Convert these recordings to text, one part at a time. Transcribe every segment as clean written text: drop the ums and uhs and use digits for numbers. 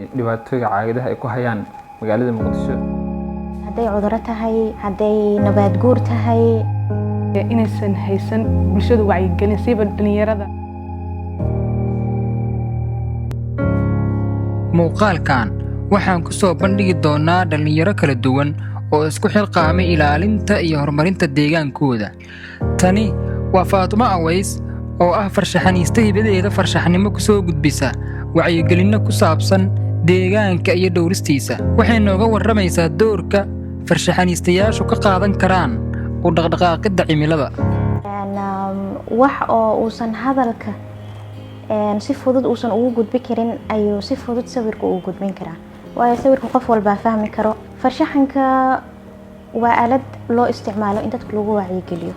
Dhibaatooyinka caagadaha ay ku hayaan magaalada Muqdisho. Hadday cuduro tahay, hadday nabaad guur tahay. Inaysan haysan bulshadu wacyigelin, siiba dhalinyarada. Muuqaalkan waxaan ku soo bandhigi doonnaa dhallinyaro kala duwan oo isku xilqaamay ilaalinta iyo horumarinta deegaankooda. Tani waa Faatimo Aways oo ah farshaxaniiste hibadeeda farshaxnimo ku soo gudbisa wacyigelinno ku saabsan deegaanka iyo dhowristiisa. Waxay nooga warramaysaa doorka farshaxaniistayaashu ka qaadan karaan u dhaqdhaqaaqidda cimilada. Wax oo uusan hadalka si fudud uusan ugu gudbi karin ayuu si fudud sawirka ugu gudbin karaa, waayo sawirka qof walbaa fahmi karo. Farshaxanka waa aalad loo isticmaalo in dadka lagu wacyigeliyo.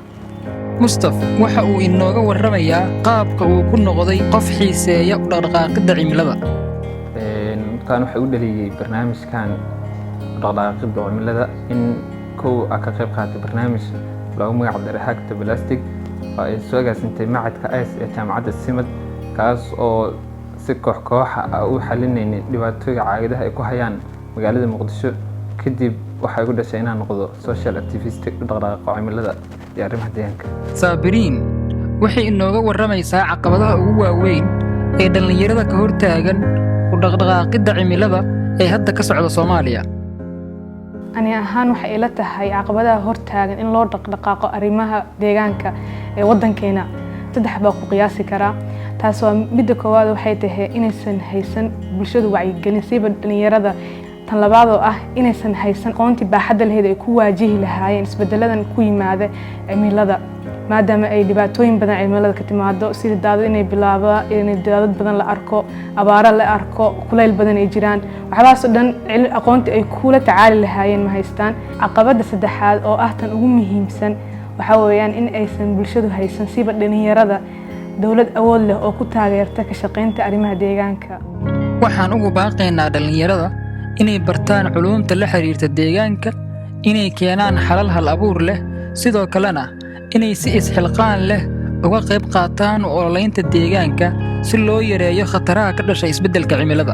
Mustaf waxa uu inooga warramayaa qaabka uu ku noqday qof xiiseeya u dhaqdhaqaaqidda cimilada. Markaan waxay u dhaliyey barnaamijkan dhaqdhaqaaqidda cimilada in kow a ka qayb qaatay barnaamij loogu magac daray Hack the Plastic oo ay soo agaasintay macadka ICE ee Jaamacadda Simad, kaas oo si koox kooxa ah u xalinaynay dhibaatooyinka caagadaha ay ku hayaan magaalada Muqdisho. Kadib waxaa igu dhashay inaan noqdo social activist u dhaqdhaqaaqo cimilada iyo arrimaha deegaanka. Saabiriin waxay inooga warramaysaa caqabadaha ugu waaweyn ee dhallinyarada ka hortaagan u dhaqdhaqaaqidda cimilada ee hadda ka socda Soomaaliya. Ani ahaan waxay ila tahay caqabadaha hortaagan in loo dhaqdhaqaaqo arrimaha deegaanka ee waddankeena saddex baa ku qiyaasi karaa. Taas waa midda koowaad, waxay tahay inaysan haysan bulshadu wacyigelin, siiba dhalinyarada. Tan labaad oo ah inaysan haysan aqoontii baaxadda lahayd ay ku waajihi lahaayeen isbedeladan ku yimaada cimilada, maadaama ay dhibaatooyin badan cimilada ka timaado, sida daadad inay bilaaba, inay daadad badan la arko, abaaro la arko, kulayl badan ay jiraan. Waxyaabahaas oo dhan aqoontii ay kula tacaali lahaayeen ma haystaan. Caqabadda saddexaad oo ah tan ugu muhiimsan waxaa weeyaan in aysan bulshadu haysan, siba dhalinyarada, dowlad awood leh oo ku taageerta ka shaqaynta arrimaha deegaanka. Waxaan ugu baaqaynaa dhallinyarada inay bartaan culuumta la xiriirta deegaanka, inay keenaan xalal hal abuur leh, sidoo kalena inay si isxilqaan leh uga qayb qaataan u ololaynta deegaanka si loo yareeyo khataraha ka dhasha isbeddelka cimilada.